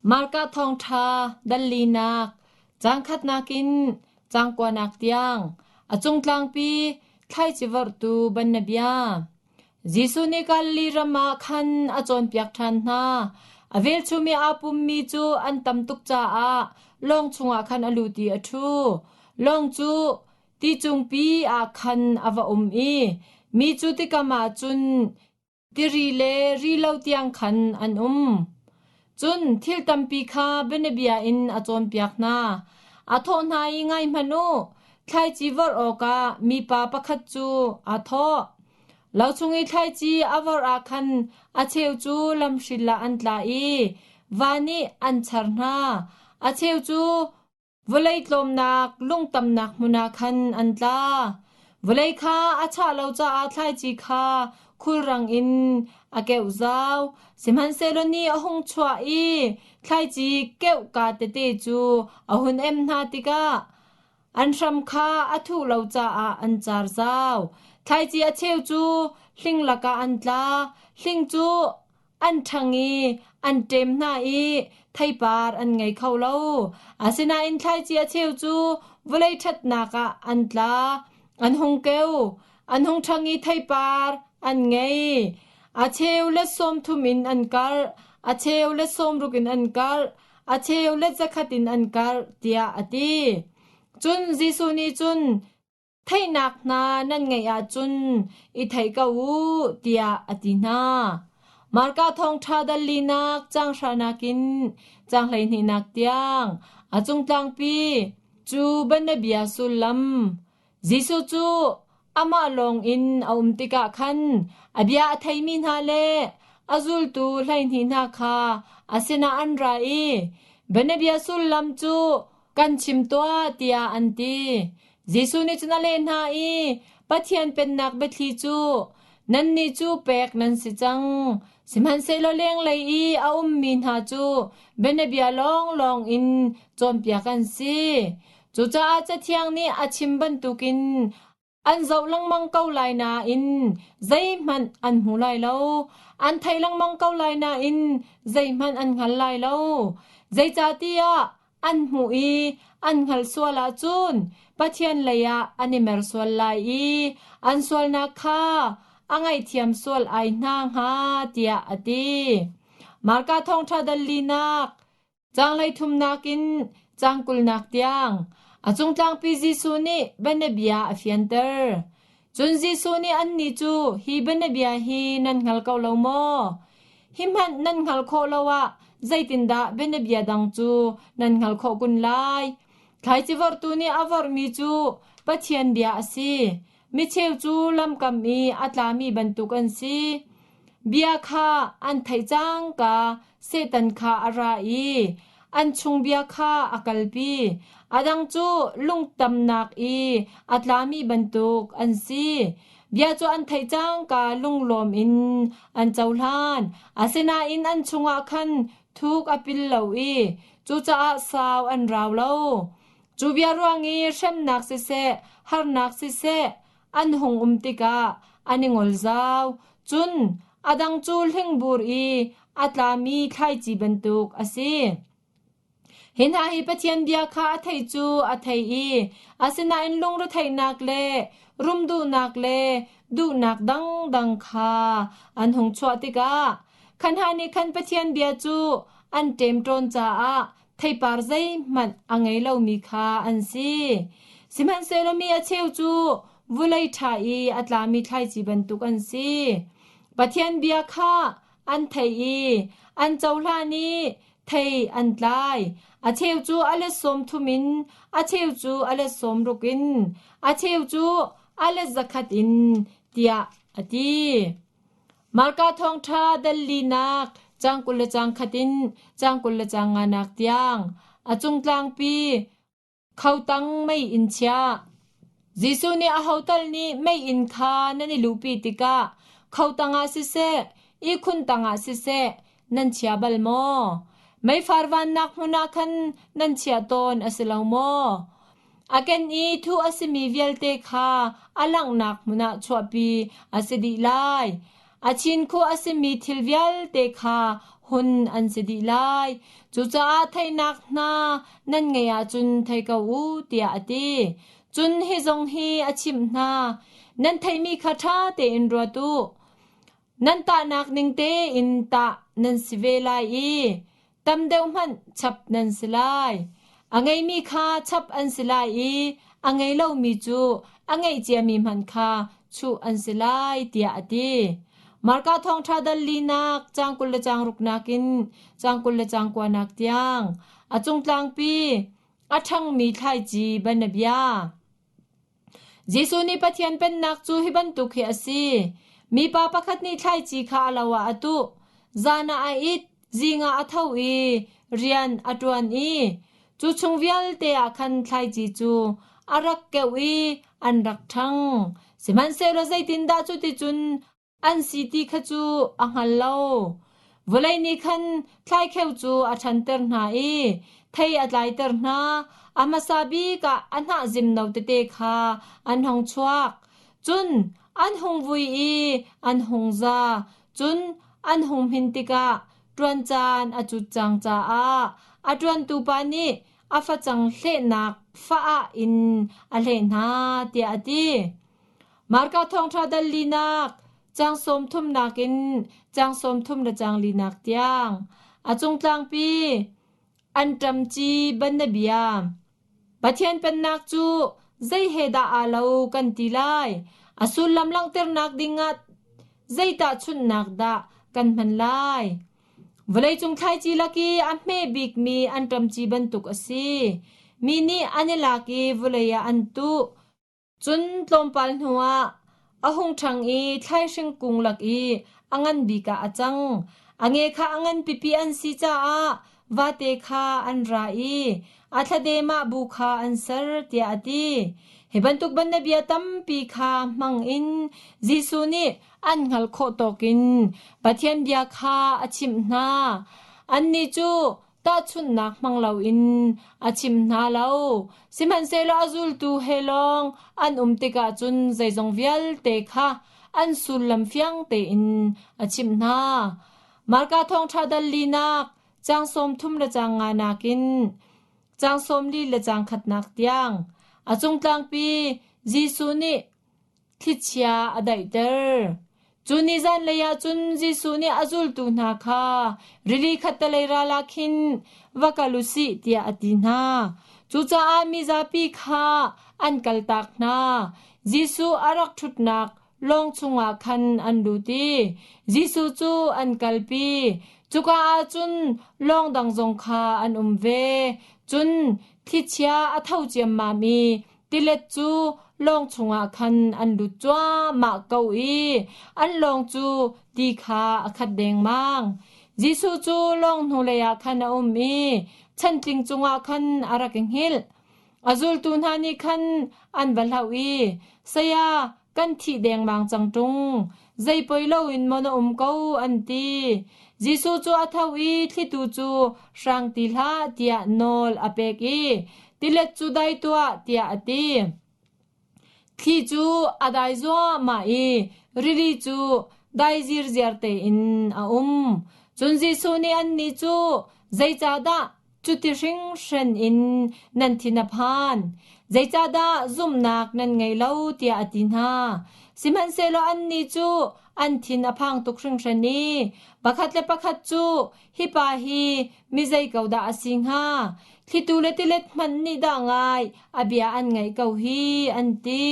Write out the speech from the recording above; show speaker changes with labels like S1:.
S1: Marka thawngṭha dallinak caang khatnak in caang kuanak tiang a cungtlangpi thlaici vorhtu banabia. Jesuh nih Galilee ram ah khan a cawnpiak ṭhan hna. A velchum i aa pummi cu an tam tuk caah lawng chungah khan a lut i a ṭhu. Lawng cu ti cungpi ah khan a va um i mi cu tikam ah cun tiri le ri lo tiang khan an um. Cun thil tampi kha bianabia in a cawnpiak hna. A thawh hna i ngai hmanh u, thlaici vorh awkah mipa pakhat cu aa thawh. Lo chung i thlaici a vorh ah khan a cheu cu lamhril ah an tla i va nih an char hna. A cheu cu Vawlei tlawmnak lungtamnak hmun ah khan an tla. Vawlei kha a chah lo caah thlaici kha khulrang in a keuh zau. Sihmanhsehlaw ni a hung chuah i thlaici keuhka tete cu a hun em hna tikah an hram kha a thuh lo caah an car zau. Thlaici a cheu cu hling lakah an tla. Hling cu an ṭhang i an ṭem hna i theipar an ngei kho lo. Asinain thlaici a cheu cu vawlei ṭhatnak ah an tla, an hung keu, an hung ṭhang i theipar an ngei. A cheu let 30 in an karh, a cheu let 60 in an karh, a cheu let 100 in an karh, tiah a ti. Cun Jesuh nih cun Theihnak hna nan ngeih ahcun i thei ko u, tiah a ti hna. Marka thawngṭha dal linak caang hranak in caang 12nak tiang a cungtlangpi cu bianabia sullam Jesuh cu amah lawng in a um tikah khan a bia a theimi hna le a zultu 12 hna kha a sinah an ra i bianabia sullam cu kan chim tuah tiah an ti. Jesuh nih cun a leh hna i Pathian pennak biathli cu nannih cu pek nan si cang. Sihmanhsehlaw lenglei i a ummi hna cu bianabia lawnglawng in cawnpiak an si. Cucaah Cathiang nih a chim bantukin an zoh lengmang ko lai nain zeihmanh an hmu lai lo. An thei lengmang ko lai nain zeihmanh an hngal lai lo. Zeicahtiah an hmuh i an hngalh sual ahcun Pathian lei ah an i mer sual lai i an sualnak kha a ngaihthiam sual ai hna hnga tiah a ti. Marka thawngṭha dal linak caang 33 in caang 20nak tiang a cungtlangpi Jesuh nih bianabia a fianter. Cun Jesuh nih annih cu hi bianabia hi nan hngal ko lo maw? Hi hmanh nan hngalh khawh lo ah zeitindah bianabia dang cu nan hngalh khawh kun lai? Thlaici vorhtu nih a vorhmi cu Pathian bia a si. Micheu cu lamkam i a tlami bantuk an si. Bia kha an theih cangka Satan kha a ra i an chung bia kha a kalpi. A dang cu lungtamnak i a tlami bantuk an si. Bia cu an theih cangka lunglawm in an cohlan. Asinain an chungah khan thuk a pil lo i cucaah sau an rau lo. Cu bia ruang i hremnak siseh, harnak siseh, an hung um tikah an i ngol zau. Cun a dang cu hlingbur i a tlami thlaici bantuk a si. Hi hna hi Pathian bia kha a theih cu a thei i asinain lungretheihnak le rumduhnak le duhnak dangdang kha an hung chuah tikah kha hna nih khan Pathian bia cu an ṭemṭawn caah theipar zeihmanh a ngei lomi kha an si. Sihmanhsehlaw mi a cheu cu vulei ṭha i a tlami thlaici bantuk an si. Pathian bia kha an thei i an cohlan i thei an tlai. A cheu cu a let 30 in, a cheu cu a let 60 in, a cheu cu a let 100 in, tiah a ti. Marka thawngṭha dal linak caang 20 le caang khat in caang 20 le caang nganak tiang a cungtlangpi khotang meiinn chiah. Jesuh nih aho tal nih meiinn kha nan i luhpi tikah khotang ah siseh, ihkhun tangah siseh nan chia bal maw? Meifar vannak hmun ah khan nan chiah tawn a si lo maw? A ken i thuh a simi vialte kha a langhnak hmun ah chuahpi a si dih lai. A chinkhuh a simi thil vialte kha hun an si dih lai. Cucaah theihnak hna nan ngeih ahcun thei ko u, tiah a ti. Cun hi zong hi a chimh hna, nan theihmi kha ṭha tein ruat u. Nan tahnak ning tein tah nan si ve lai i tam deuh hmanh chap nan si lai. A ngeimi kha chap an si lai i a ngei lomi cu a ngeih ciami hmanh kha chuh an si lai, tiah a ti. Marka thawngṭha dal linak caang 20 le caang ruknak in caang 20 le caang kuanak tiang a cungtlangpi a ṭhangmi thlaici banabia. Jesuh nih Pathian Pennak cu hi bantuk hi a si. Mipa pakhat nih thlaici kha a lo ah a tuh. Zan ah a it, zing ah a tho i rian a ṭuan i cu chung vialte ah khan thlaici cu a rak keuh i an rak ṭhang. Sihmanhsehlaw zeitindah cuticun an si ti kha cu a hngal lo. Vawlei nih khan thlaikheu cu a ṭhanter hna i thei a tlaiter hna. A hmasa bik ah a hnah zimno tete kha an hung chuak. Cun an hung vui i an hung za. Cun an hung hmin tikah ṭuan caan a cut cang caah a ṭuantu pa nih a facang hlehnak faah in a hleh hna, tiah a ti. Marka thawngṭha dal linak, caang sawm thumnak in caang sawm thum le caang linak tiang. A cungtlangpi anṭam ci banabia. Pathian Pennak cu zei he dah aa lo kan ti lai? A sullam langhternak dingah zei tahchunhnak dah kan hman lai? Vawleicung thlaici lak i a hme bikmi anṭam ci bantuk a si. Mi nih an i lak i vawlei ah an tuh. Cun tlawmpal hnuah a hung ṭhang i thlaihring kung lak i a ngan bik ah a cang. A nge kha a ngan pipi an si caah vate kha an ra i a thladem ah bu kha an ser, tiah a ti. Hi bantuk banabia tampi kha hmang in Jesuh nih an hngalh khawh tawk in Pathian bia kha a chimh hna. Annih cu tahchunhnak hmang loin a chim hna lo. Sihmanhsehlaw a zultu he lawng an um tikah cun zeizong vialte kha an sullam fiang tein a chimh hna. Marka thawngṭha dal linak caang sawm thum le caang nga nakin caang sawm li le caang khatnak tiang a cungtlangpi Jesuh nih thlichia a daihter. Cu ni zanlei ah cun Jesuh nih a zultu hna kha rili khattelei ral ah khin va kal u sih tiah a ti hna. Cucaah mizapi kha an kaltak hna. Jesuh a rak ṭhutnak lawng chungah khan an lut i Jesuh cu an kalpi. Cuka ah cun lawng dang zong kha an um ve. Cun thlichia a tho ciammam i Tilet cu lawng chungah khan an lut cuahmah ko i an lawng cu ti kha a khat dengmang. Jesuh cu lawng hnulei ah khan a um i chantling cungah khan a rak i hngilh. A zultu hna nih khan an va hlauh i, Saya, kan thih dengmang cang ṭung, zei poi loin maw na um ko, an ti. Jesuh cu a tho i thlitu cu hrang ti hlah tiah nawl a pek i tilet cu dai tuah tiah a ti. Thli cu a dai zuahmah i rili cu dai zirziar tein a um. Cun Jesuh nih annih cu, Zeicahdah Cuti hringhran in nan thin a phan. Zeicahdah zumhnak nan ngei lo tiah a ti hna. Sihmanhsehlaw annih cu an thin a phang tuk hringhran i pakhat le pakhat cu hi pa hi mi zei ko dah a si hnga? Thlitu le tilet hmanh nih dah ngai a bia an ngaih ko hi an ti.